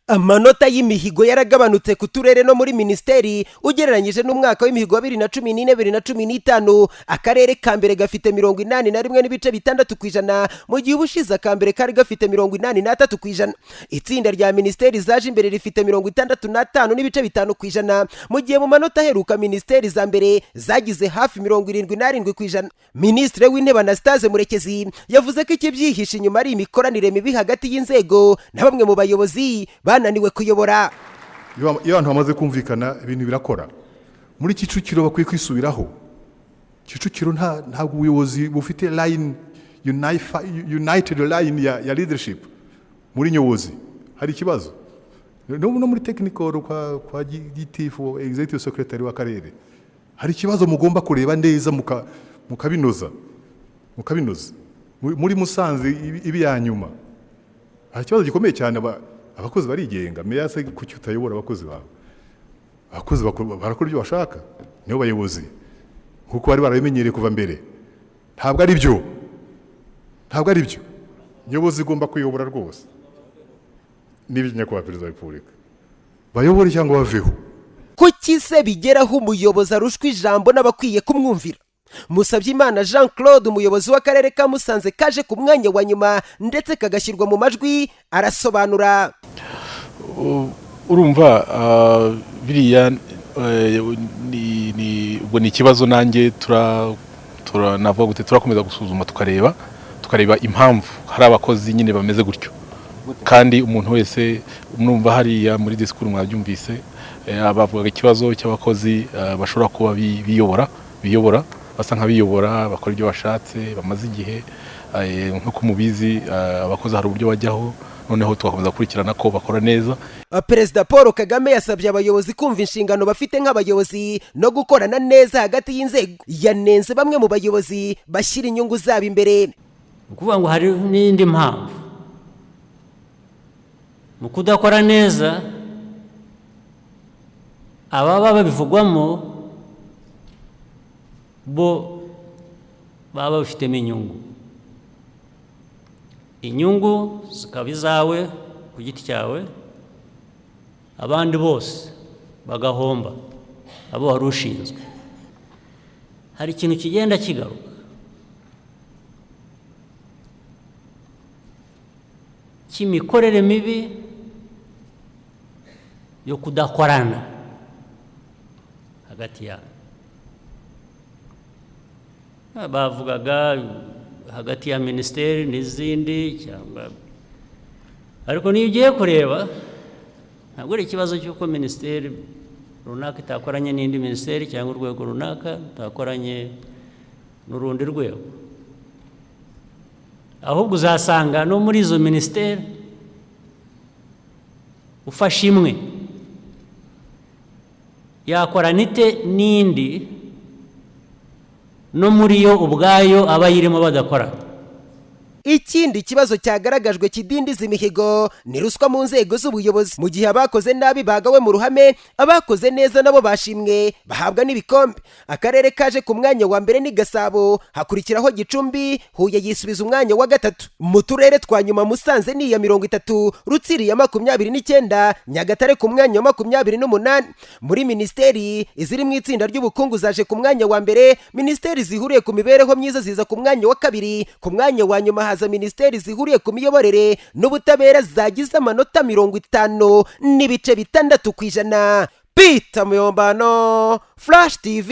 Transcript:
Amanota y'imihigo yaragabanutse ku turere no muri minisiteri ugereranyije n'umwaka w'imihigo wa 2014, 2015. Akarere ka mbere gafite 81.6%, mu gihe ubushize aka mbere kari gafite 83%. Itsinda rya minisiteri zaje imbere rifite 65.5%, mu gihe mu manota aheruka minisiteri za mbere zagize hafi 77%. Minisitiri w'Intebe Anastase Murekezi yavuze ko ikibyihishe inyuma ari imikoranire mibi hagati y'inzego na bamwe mu bayobozi bananiwe kuyobora. Iyo abantu bamaze kumvikana, ibintu birakora. Muri Kicukiro bakwiye kwisubiraho. Kicukiro ntabwo ubuyobozi bufite line united line ya leadership. Muri nyobozi hari ikibazo, no muri technical kwa gitifu, executive secretary w'akarere, hari ikibazo mugomba kureba neza mukabinoza. Muri Musanze ibi ya nyuma hari ikibazo gikomeye cyane. Abakozi barigenga. Meya se kuki utayobora abakozi bawe? Abakozi barakora ibyo bashaka, nibo bayobozi nkuko bari barabimenyereye kuva mbere. Ntabwo ari byo, ntabwo ari byo. Nyobozi igomba kuyobora rwose. N'ibyo, Nyakubahwa Perezida wa Repubulika, bayobore cyangwa baveho. Kuki se bigeraho umuyobozi arushwa ijambo n'abakwiye kumwumvira? Musabyimana Jean Claude, umuyobozi w'akarere ka Musanze kaje ku mwanya wa nyuma ndetse kagashyirwa mu majwi, arasobanura. Urumva, biriya ubwo ni ikibazo nanjye tura navuga gute, turakomeza gusuzuma, tukareba impamvu hari abakozi nyine bameze gutyo. Kandi umuntu wese numva hariya muri discours mwabyumvise, bavugaga ikibazo cy'abakozi bashobora kuba biyobora, basa nk'abiyobora, bakora ibyo bashatse, bamaze igihe. Nk'uko mubizi, abakozi hari uburyo bajyaho, noneho tugakomeza gukurikirana ko bakora neza. Perezida Paul Kagame yasabye abayobozi kumva inshingano bafite nk'abayobozi no gukorana neza hagati y'inzego. Yanenze bamwe mu bayobozi bashyira inyungu zabo imbere. Ni ukuvuga ngo hari n'indi mpamvu mu kudakora neza, ababa babivugwamo bo baba babifitemo inyungu, inyungu zikaba izawe ku giti cyawe, abandi bose bagahomba, abo wari ushinzwe. Hari ikintu kigenda kigaruka cy'imikorere mibi yo kudakorana hagati yabo. Bavugaga hagati ya minisiteri n'izindi cyangwa, ariko niyo ugiye kureba, ntabwo ari ikibazo cy'uko minisiteri runaka itakoranye n'indi minisiteri cyangwa urwego runaka rutakoranye n'urundi rwego. Ahubwo uzasanga no muri izo minisiteri, ufashe imwe yakorana ite n'indi, no muri yo ubwayo abayirimo badakorana. Ikindi kibazo cyagaragajwe kidindiza imihigo ni ruswa mu nzego z'ubuyobozi. Mu gihe abakoze nabi bagawe mu ruhame, abakoze neza nabo bashimwe, bahabwa n'ibikombe. Akarere kaje ku mwanya wa mbere ni Gasabo, hakurikiraho Gicumbi, Huye yisubiza umwanya wa gatatu. Mu turere twa nyuma, Musanze ni iya 30, Rutsiro iya 29, Nyagatare ku mwanya wa 28. Muri minisiteri, iziri mu itsinda ry'ubukungu zaje ku mwanya wa mbere, minisiteri zihuriye ku mibereho myiza ziza ku mwanya wa kabiri. Ku mwanya wa nyuma haza minisiteri zihuriye ku miyoborere n'ubutabera zagize amanota 50.6%. Peter Muyombano, Flash TV.